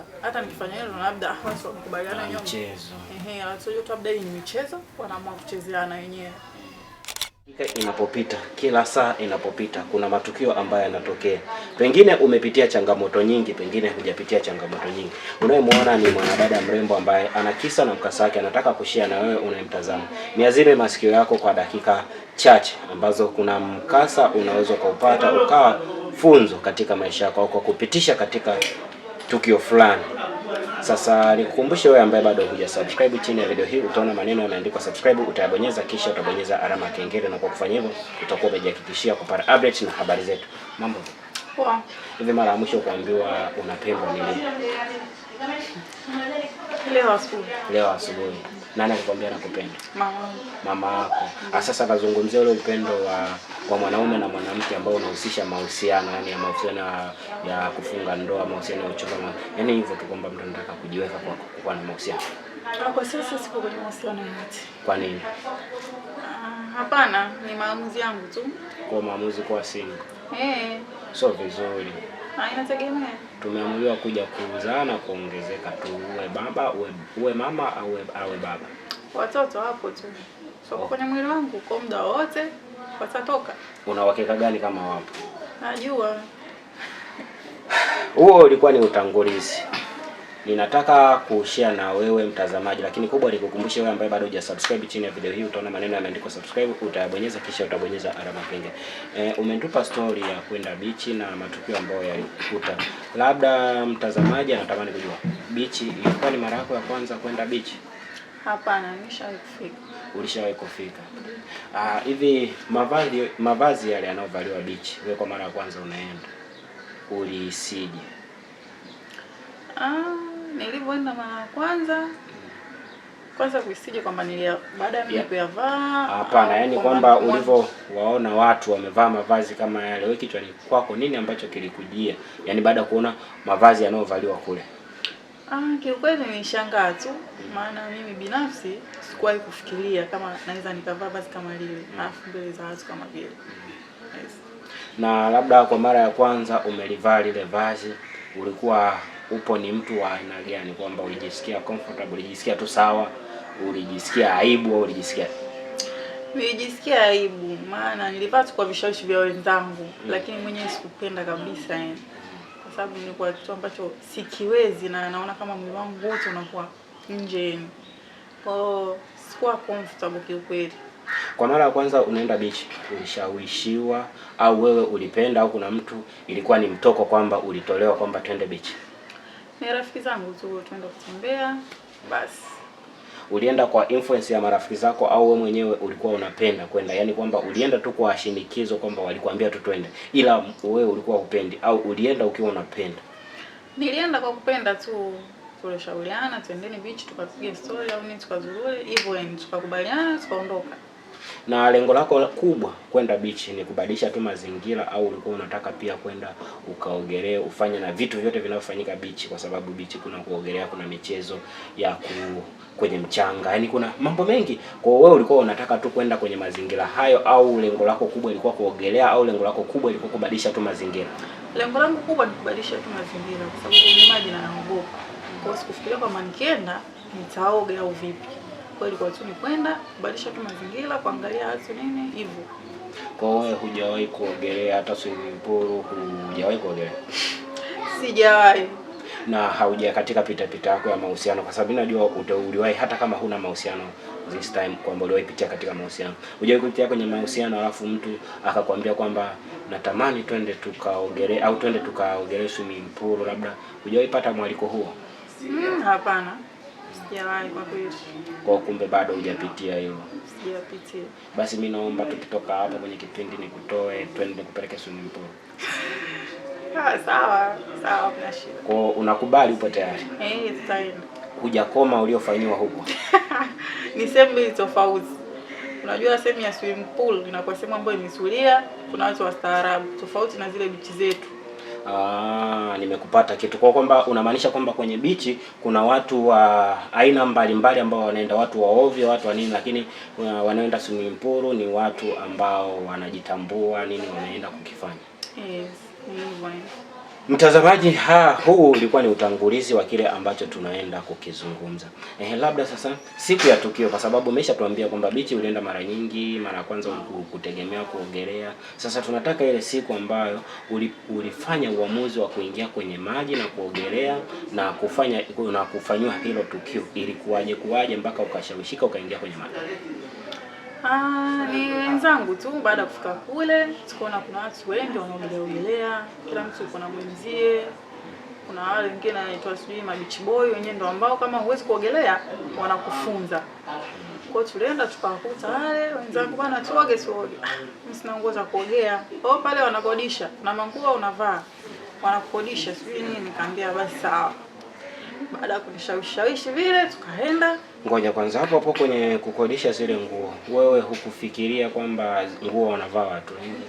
kawaida. Hata nikifanya hilo labda watu wamekubaliana wenyewe. Mchezo. Ehe, watu labda hii ni michezo, wanaamua kuchezeana wenyewe. Dakika inapopita, kila saa inapopita, kuna matukio ambayo yanatokea. Pengine umepitia changamoto nyingi, pengine hujapitia changamoto nyingi. Unayemwona ni mwanadada mrembo ambaye ana kisa na mkasa wake, anataka kushare na wewe unayemtazama. Niazime masikio yako kwa dakika chache ambazo kuna mkasa unaweza ukaupata ukawa funzo katika maisha yako au kwa kupitisha katika tukio fulani. Sasa nikukumbushe wewe ambaye bado huja subscribe, chini ya video hii utaona maneno yameandikwa subscribe, utayabonyeza kisha utabonyeza alama ya kengele, na kwa kufanya hivyo utakuwa umejihakikishia kupata update na habari zetu. Mambo poa? Hivi mara ya mwisho kuambiwa unapendwa ni lini? Leo asubuhi. Leo asubuhi. Nani alikwambia nakupenda? Mama. Mama yako. Sasa nazungumzia ule upendo wa mwanaume na mwanamke ambao unahusisha mahusiano, yani ya mahusiano ya kufunga ndoa, mahusiano ya uchumba, yani hivyo tu kwamba mtu anataka kujiweka kwa kuwa na mahusiano. Kwa sasa sipo kwenye mahusiano yoyote. Kwa nini? Hapana, ni maamuzi yangu tu. Kwa maamuzi kuwa single. Eh. Sio vizuri. Inategemea. Tumeamuliwa kuja kuzaana kuongezeka tu, uwe baba, uwe mama au awe baba. Watoto hapo tu. So kwenye mwili wangu kwa muda wote watatoka. Una uhakika gani kama wapo? Najua. Huo ulikuwa ni utangulizi. Ninataka kushare na wewe mtazamaji, lakini kubwa ni kukumbusha wewe ambaye bado hujasubscribe, chini ya video hii utaona maneno yameandikwa subscribe, utayabonyeza kisha utabonyeza alama kengele. Umetupa story ya kwenda bichi na matukio ambayo yalikuta. Labda mtazamaji anatamani kujua, bichi ilikuwa ni mara yako ya kwanza kwenda bichi? Hapana, nimeshawahi kufika. Ulishawahi kufika? Hivi mavazi yale yanayovaliwa bichi, wewe kwa mara ya kwanza unaenda, ulihisije? Nilivyoenda mara ya kwanza kuisije kwamba nilia baada ya mimi kuyavaa. Hapana, yani kwamba ulivyowaona watu wamevaa mavazi kama yale, wewe kichwani kwako nini ambacho kilikujia? Yani baada ya kuona mavazi yanayovaliwa kule. Kiukweli nilishangaa tu, maana mimi binafsi sikuwahi kufikiria kama naweza nikavaa vazi kama lile, alafu mbele za watu kama vile. Yes. Na labda kwa mara ya kwanza umelivaa lile vazi, ulikuwa upo ni mtu wa aina gani? Kwamba ulijisikia comfortable, ulijisikia tu sawa, ulijisikia aibu au ulijisikia? Nilijisikia aibu, maana nilivaa tu kwa vishawishi vya wenzangu, lakini mwenyewe sikupenda kabisa yani. Kwa sababu nilikuwa kitu ambacho sikiwezi na naona kama mwili wangu wote unakuwa nje yani. Kwa hiyo sikuwa comfortable kiukweli. Kwa mara ya kwanza unaenda beach, ulishawishiwa au wewe ulipenda au kuna mtu ilikuwa ni mtoko kwamba ulitolewa kwamba twende beach? Ni rafiki zangu tu tuenda kutembea basi. Ulienda kwa influence ya marafiki zako au wewe mwenyewe ulikuwa unapenda kwenda? Yani kwamba ulienda tu kwa shinikizo kwamba walikuambia tu twende, ila wewe ulikuwa upendi, au ulienda ukiwa unapenda? Nilienda kwa kupenda tu, tulishauriana twendeni beach tukapiga story au nini tukazurure hivyo, yani tukakubaliana tukaondoka. Na lengo lako kubwa kwenda beach ni kubadilisha tu mazingira au ulikuwa unataka pia kwenda ukaogelee, ufanye na vitu vyote vinavyofanyika beach? Kwa sababu beach kuna kuogelea, kuna michezo ya kwenye mchanga, yani kuna mambo mengi. Kwa hiyo wewe ulikuwa unataka tu kwenda kwenye mazingira hayo au lengo lako kubwa ilikuwa kuogelea au lengo lako kubwa ilikuwa kubadilisha tu mazingira? Lengo langu kubwa ni kubadilisha tu mazingira kwa sababu kwenye maji naogopa. Kwa hiyo sikufikiria kwamba nikienda nitaoga au vipi. Kwa hiyo ilikuwa tu ni kwenda kubadilisha tu mazingira, kuangalia watu nini hivyo. Kwa hiyo wewe hujawahi kuogelea hata swimming pool, hujawahi kuogelea? Sijawahi. Na hauja katika pita pita yako ya mahusiano, kwa sababu najua uliwahi hata kama huna mahusiano this time, kwamba uliwahi pitia katika mahusiano. Hujawahi kupitia kwenye mahusiano alafu mtu akakwambia kwamba natamani twende tukaogelee au twende tukaogelee swimming pool, labda hujawahi pata mwaliko huo? Hapana. Sijawahi kwa kweli. Kwa kumbe bado hujapitia hilo. Sijapitia. Basi mimi naomba tukitoka hapa kwenye kipindi nikutoe twende nikupeleke swimming pool. Sawa, sawa, kuna shida. Kwa unakubali, upo tayari? Tutaenda. Hujakoma uliofanyiwa huko. Ni sehemu mbili tofauti. Unajua sehemu ya swimming pool inakuwa sehemu ambayo imetulia, kuna watu wastaarabu, tofauti na zile bichi zetu. Nimekupata kitu. Kwa kwamba unamaanisha kwamba kwenye bichi kuna watu wa aina mbalimbali ambao wanaenda, watu wa ovyo, watu wa nini, lakini wanaoenda swimming pool ni watu ambao wanajitambua nini wanaenda kukifanya. Yes, ni hivyo. Mtazamaji, huu ulikuwa ni utangulizi wa kile ambacho tunaenda kukizungumza. Labda sasa siku ya tukio, kwa sababu umeshatuambia kwamba bichi ulienda mara nyingi, mara ya kwanza kutegemea kuogelea. Sasa tunataka ile siku ambayo ulifanya uamuzi wa kuingia kwenye maji na kuogelea na kufanya na kufanyiwa hilo tukio, ilikuwaje kuwaje mpaka ukashawishika ukaingia kwenye maji? Ni wenzangu tu. Baada ya kufika kule, tukaona kuna watu wengi wanaogelea ogelea, kila mtu yuko na mwenzie. Kuna wale wengine wanaitwa sijui mabichi boy, wenyewe ndo ambao kama huwezi kuogelea wanakufunza. Kwa hiyo tulienda tukawakuta wale wenzangu, bwana tuoge tuoge. Mimi sina nguo za kuogea. Kwa hiyo pale wanakodisha, na manguo unavaa, wanakukodisha sijui nini. Nikamwambia basi sawa. Baada ya kunishawishawishi vile tukaenda. Ngoja kwanza hapo hapo kwenye kukodisha zile nguo, wewe hukufikiria kwamba nguo wanavaa watu wengi?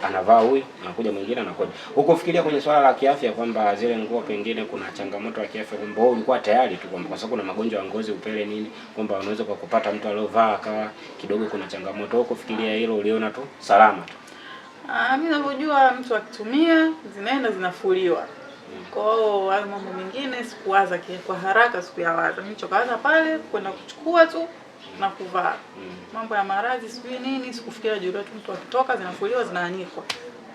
Anavaa huyu, anakuja mwingine anakuja. Hukufikiria kwenye swala la kiafya kwamba zile nguo pengine kuna changamoto ya kiafya, kwamba wewe ulikuwa tayari tu kwamba kwa sababu kuna magonjwa ya ngozi, upele nini, kwamba unaweza kwa kupata mtu aliyovaa akawa kidogo kuna changamoto. Hukufikiria hilo, uliona tu salama tu? Mimi ninavyojua mtu akitumia zinaenda zinafuliwa. Kwa hiyo hayo mambo mengine sikuwaza kwa haraka, sikuyawaza. Mimi nilichokawaza pale kwenda kuchukua tu na kuvaa. Mambo ya maradhi sijui nini sikufikiria juu tu mtu akitoka zinafuliwa zinaanikwa.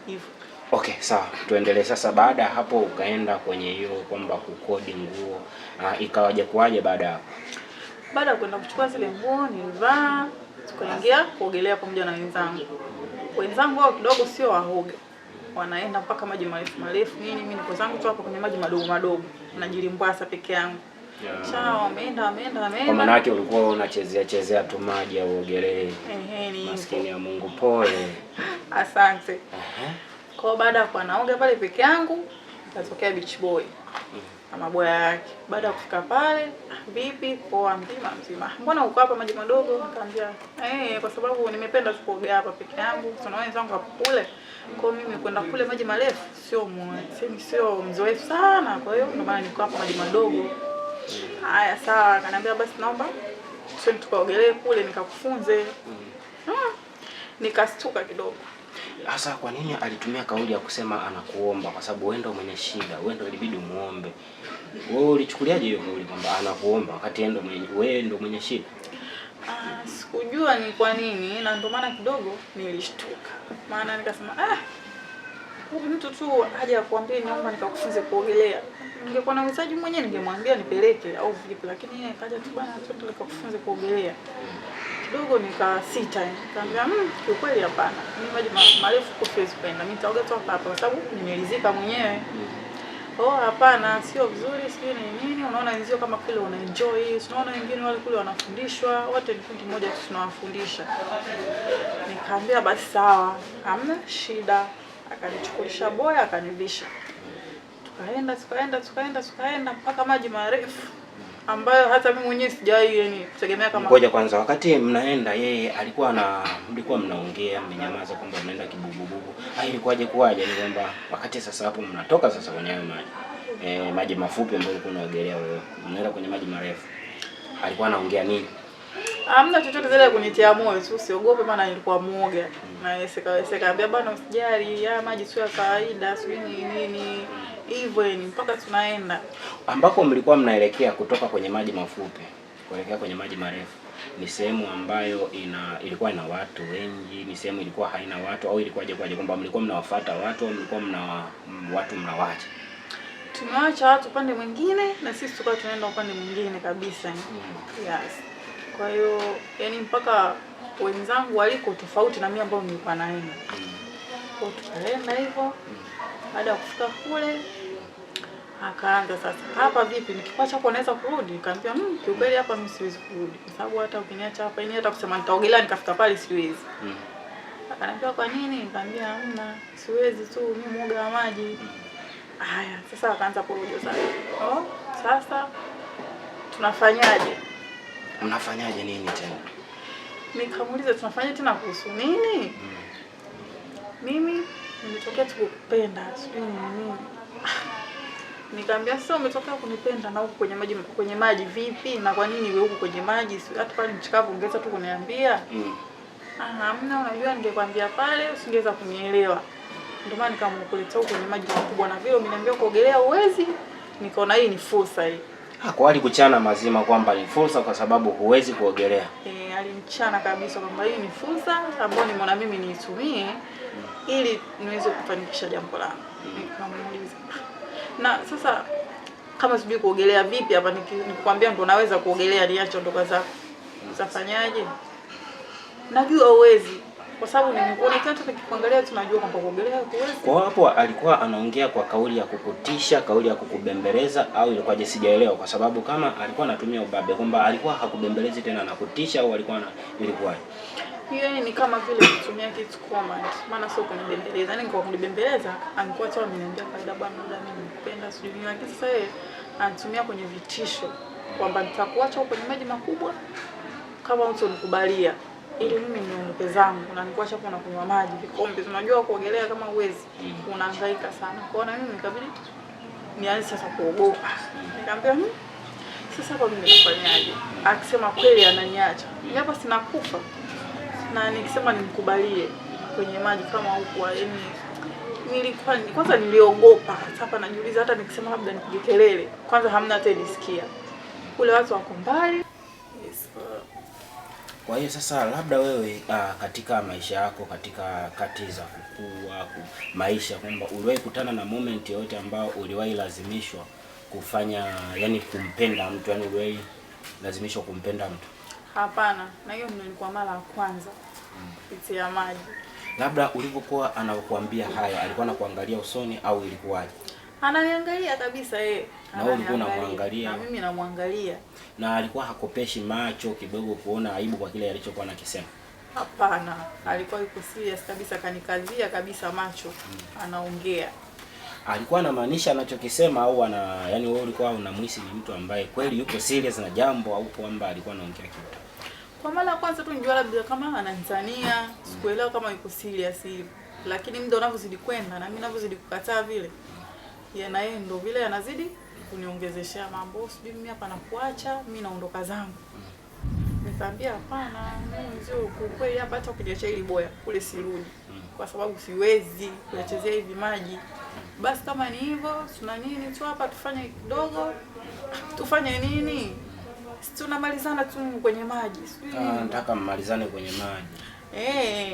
Hivyo. Okay, sawa. Tuendelee sasa. Baada ya hapo ukaenda kwenye hiyo kwamba kukodi nguo, ikawaje kuwaje baada ya hapo? Baada ya kwenda kuchukua zile nguo nilivaa, tukaingia kuogelea pamoja na wenzangu. Wenzangu wao kidogo sio waoga, wanaenda mpaka maji marefu marefu nini, mimi niko zangu tu hapa kwenye maji madogo madogo, najilimbwasa peke yangu. Sawa, wameenda wameenda Kwa wameenda. maana yake ulikuwa unachezea chezea tu maji au uogelee. Ehe, ni Maskini ya Mungu, pole. asante. Ehe. Kwa hiyo baada ya kuwa naoga pale peke yangu, nikatokea beach boy na maboya yake. Baada ya kufika pale, vipi? Poa, mzima mzima. Mbona uko hapa maji madogo? Nikamwambia, kwa sababu nimependa tu kuogelea hapa peke yangu. Tuna wenzangu hapo kule. Kwa hiyo mimi kwenda kule maji marefu sio mzoefu sana. Kwa hiyo ndio maana niko hapa maji madogo. Haya, sawa. Akaniambia basi naomba twende tukaogelee kule nikakufunze. Nikastuka kidogo. Sasa kwa nini alitumia kauli ya kusema anakuomba? Kwa sababu wewe ndio mwenye shida, wewe ndio ilibidi umuombe. Wewe ulichukuliaje hiyo kauli kwamba anakuomba wakati yeye ndio mwenye, wewe ndio mwenye shida? Sikujua ni kwa nini, na ndio maana kidogo nilishtuka. Maana nikasema huyu mtu tu haja kuambia niomba nikakufunze kuogelea. Ningekuwa na mzaji mwenyewe ningemwambia nipeleke au vipi, lakini yeye kaja tu bana twende nikakufunze kuogelea. Kidogo nikasita, nikamwambia kiukweli hapana. Mimi maji marefu huko siwezi kwenda. Mimi nitaoga tu hapa hapa kwa sababu nimelizika mwenyewe. Oh, hapana, sio vizuri, sijui ni nini. Unaona wenzio kama kule wana enjoy, unaona wengine wale kule wanafundishwa, wote ni kundi moja tu tunawafundisha. Nikaambia basi sawa, hamna shida. Akanichukulisha boya akanivisha. Tukaenda tukaenda tukaenda tukaenda mpaka maji marefu ambayo hata mimi mwenyewe sijawahi yani kutegemea kama. Ngoja kwanza, wakati mnaenda yeye alikuwa na, mlikuwa mnaongea mmenyamaza kwamba mnaenda kibubububu. Ilikuwaje kuwaje? Ni kwamba wakati sasa hapo mnatoka sasa kwenye hayo maji. Maji mafupi ambayo ulikuwa unaogelea wewe, mnaenda kwenye maji marefu. Alikuwa anaongea nini? Hamna chochote zile kunitia moyo tu, usiogope, maana nilikuwa muoga. Na yeye sikaambia bwana usijali, haya maji sio ya kawaida, sijui ni nini. Hivyo yani mpaka tunaenda. Ambako mlikuwa mnaelekea kutoka kwenye maji mafupi kuelekea kwenye maji marefu, ni sehemu ambayo ilikuwa ina watu wengi, ni sehemu ilikuwa haina watu, au ilikuwaje kwaje kwamba mlikuwa mnawafuata watu au mlikuwa watu mnawacha? Tumewacha watu upande mwingine na sisi tukawa tunaenda upande mwingine kabisa. Yes. Kwa hiyo yani mpaka wenzangu waliko tofauti na mimi ambao nilikuwa naenda. Kwa tukaenda hivyo. Baada ya kufika kule akaanza sasa, hapa vipi nikikuacha hapo naweza kurudi? Nikamwambia kiukweli hapa mimi siwezi kurudi kwa sababu hata ukiniacha hapa yani hata kusema nitaogelea nikafika pale siwezi. Akaniambia kwa nini? Nikamwambia hamna, siwezi tu mimi muoga wa maji. Haya, sasa akaanza porojo sasa. Oh, sasa tunafanyaje? Mnafanyaje nini tena? Nikamuuliza tunafanya tena kuhusu nini? Mimi nimetokea tu kukupenda, sijui ni nini. Nikamwambia sasa umetokea kunipenda na huku kwenye maji vipi? Na kwa nini wewe huku kwenye maji? Si hata pale mchikavu ungeweza tu kuniambia. Hamna, unajua ningekwambia pale usingeweza kunielewa. Ndio maana nikamkuletea kwenye maji makubwa, na vile umeniambia kuogelea uwezi, nikaona hii ni fursa hii. Kwa alikuchana mazima kwamba ni fursa kwa sababu huwezi kuogelea. Alimchana kabisa kwamba hii ni fursa ambayo nimeona mimi niitumie ili niweze kufanikisha jambo langu. Nikamuuliza, na sasa kama sijui kuogelea vipi hapa, nikikwambia ndo naweza kuogelea, niache ondoka zako, utafanyaje? Najua uwezi, kwa sababu nimekuona hata nikikuangalia tunajua kwamba kuogelea huwezi. Kwa hapo alikuwa anaongea kwa kauli ya kukutisha, kauli ya kukubembeleza au ilikuwaje? Sijaelewa, kwa sababu kama alikuwa anatumia ubabe kwamba alikuwa hakubembelezi tena na kutisha au alikuwa na ilikuwaje? Hiyo ni kama vile kutumia kitu command, maana sio kunibembeleza. Yaani kwa kunibembeleza angekuwa tu ameniambia kawaida, bwana, labda mimi nakupenda sijui nini, lakini sasa yeye anatumia kwenye vitisho kwamba nitakuacha kwenye maji makubwa kama hutonikubalia ili mimi niondoke zangu, na nikuacha hapo na kunywa maji vikombe. Unajua kuogelea kama uwezi unahangaika sana. Kwa hiyo na mimi nikabidi nianze sasa kuogopa. Nikamwambia sasa hapa mimi nafanyaje? Akisema kweli ananiacha mimi hapa sinakufa, na nikisema nimkubalie kwenye maji kama huku, yaani nilikuwa kwanza niliogopa. Sasa najiuliza hata nikisema labda nipige kelele, kwanza hamna hata nisikia. Kule watu wako mbali. Yes. Kwa hiyo sasa labda wewe katika maisha yako, katika kati za kukua maisha, kwamba uliwahi kutana na moment yoyote ambao uliwahi lazimishwa kufanya, yani kumpenda mtu, yani uliwahi lazimishwa kumpenda mtu? Hapana, na hiyo ndio ilikuwa mara ya kwanza kupitia maji. Labda ulivyokuwa anakuambia hayo, alikuwa anakuangalia usoni au ilikuwaje? Ananiangalia kabisa yeye. Na wewe ulikuwa unamwangalia? Na mimi namwangalia. Na alikuwa hakopeshi macho kidogo kuona aibu kwa kile alichokuwa anakisema? Hapana, alikuwa yuko serious kabisa, kanikazia kabisa macho, anaongea. Alikuwa anamaanisha anachokisema au ana, yani wewe ulikuwa unamhisi ni mtu ambaye kweli yuko serious na jambo au kwamba alikuwa anaongea kitu? Kwa mara ya kwanza tu nijua labda kama ananitania, sikuelewa kama yuko serious hivi. Lakini muda unavyozidi kwenda na mimi ninavyozidi kukataa vile, ya na yeye ndo vile anazidi kuniongezeshea mambo, sijui mimi hapa nakuacha, mimi naondoka zangu. Nikamwambia hapana, mimi sio kweli hapa, hata ukiniacha hili boya kule sirudi, kwa sababu siwezi kuyachezea hivi maji. Basi kama ni hivyo, tuna nini tu hapa, tufanye kidogo, tufanye nini? Si tunamalizana tu kwenye maji. Sijui nini. Nataka mmalizane kwenye maji.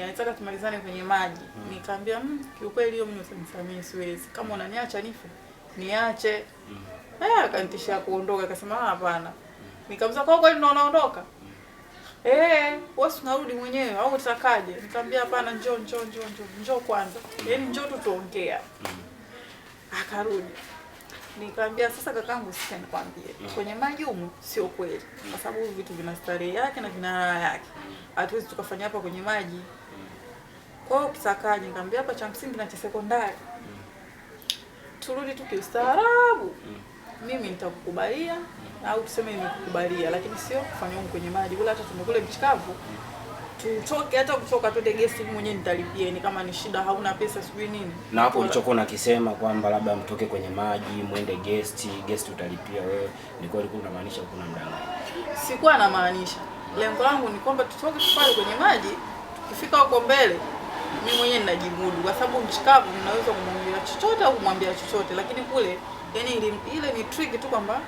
Nataka tumalizane kwenye maji. Nikamwambia kiukweli hiyo mimi usinisamee, siwezi. Kama unaniacha nife, niache. Akanitishia kuondoka, akasema hapana. Nikamwambia kwa kweli ndo unaondoka? Wewe unarudi mwenyewe au utakaje? Nikamwambia hapana, njoo njoo njoo njoo njoo kwanza. Yaani njoo tu tuongea. Akarudi. Nikamwambia sasa kakangu, sikia nikwambie. Kwenye maji humu sio kweli. Kwa sababu vitu vina starehe yake na vina raha yake. Hatuwezi tukafanya hapa kwenye maji. Kwa hiyo kitakaje? Nikamwambia hapa cha msingi na cha sekondari. Turudi tu kiustaarabu. Mimi nitakukubalia au tuseme nimekukubalia, lakini sio kufanya huko kwenye maji. Wala hata tumekule mchikavu. Tutoke hata kutoka twende guest mwenyewe nitalipia, ni kama ni shida hauna pesa sijui nini. Na hapo ulichokuwa unakisema kwamba labda mtoke kwenye maji mwende guest, guest utalipia wewe, ni kweli ulikuwa unamaanisha kuna mdanganya? Sikuwa namaanisha. Lengo langu ni kwamba tutoke pale kwenye maji, tukifika huko mbele mimi mwenyewe ninajimudu, kwa sababu mchikavu mnaweza kumwambia chochote au kumwambia chochote, lakini kule yani ile ni trick tu kwamba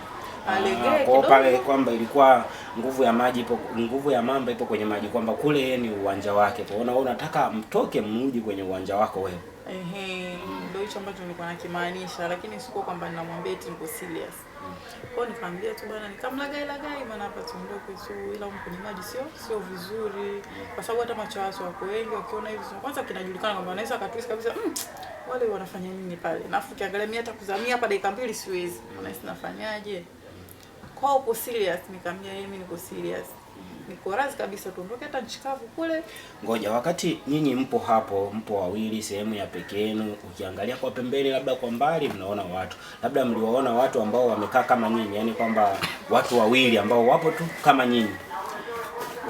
alegee kidogo. Pale kwamba ilikuwa nguvu ya maji ipo, nguvu ya mamba ipo kwenye maji, kwamba kule yeye ni uwanja wake. Kwa hiyo unataka mtoke mrudi kwenye uwanja wako wewe. Ehe, ndio hicho ambacho nilikuwa nakimaanisha, lakini sikuwa kwamba ninamwambia eti niko serious. Kwa hiyo nikamwambia tu bwana, nikamlagai lagai bwana, hapa tuondoke tu, ila huko kwenye maji sio vizuri, kwa sababu hata macho yao wako wengi wakiona hivi, kwanza kinajulikana kwamba wanaweza akatuisi kabisa, wale wanafanya nini pale? Na afu kiangalia mimi hata kuzamia hapa dakika 2 siwezi. Unahisi nafanyaje? Kwa uko serious? Nikamwambia yeye mimi niko serious. Niko razi kabisa tuondoke hata nchikavu kule. Ngoja, wakati nyinyi mpo hapo, mpo wawili sehemu ya peke yenu, ukiangalia kwa pembeni labda kwa mbali mnaona watu. Labda mliwaona watu ambao wamekaa kama nyinyi, yani kwamba watu wawili ambao wapo tu kama nyinyi.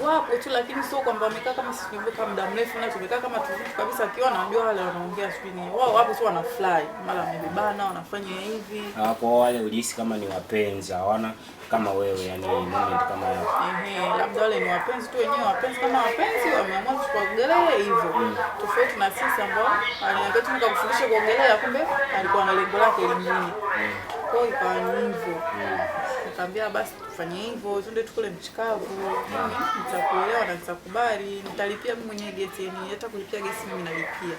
Wapo tu lakini sio kwamba wamekaa kama sisi tulivyokaa muda mrefu, na tumekaa kama tuvitu kabisa, akiwa anajua wale wanaongea sijui ni wao wapo tu wanafly, mara wamebebana wanafanya hivi. Kwa wale ulihisi kama ni wapenzi, hawana kama wewe, yani moment kama yao. Ehe, labda wale ni wapenzi tu wenyewe, wapenzi kama wapenzi wameamua tu kuogelea hivyo, tofauti na sisi ambao aliniambia tu nikakufundisha kuogelea, kumbe alikuwa na lengo lake lingine. Kwa hiyo ikawa ni hivyo. Nikamwambia basi tufanye hivyo, twende tukule mchikavu, mimi nitakuelewa na nitakubali, nitalipia mimi mwenyewe gesi, yani hata kulipia gesi mimi nalipia.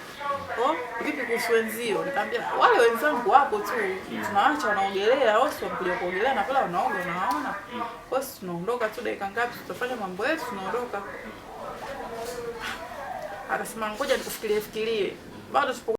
Oh, vipi kuhusu wenzio? Nikamwambia wale wenzangu wapo tu, tunaacha wanaogelea, wao si wamekuja kuogelea na pale wanaoga unawaona. Kwa hiyo tunaondoka tu dakika ngapi, tutafanya mambo yetu tunaondoka. Akasema ngoja nikufikirie fikirie. Bado tupo.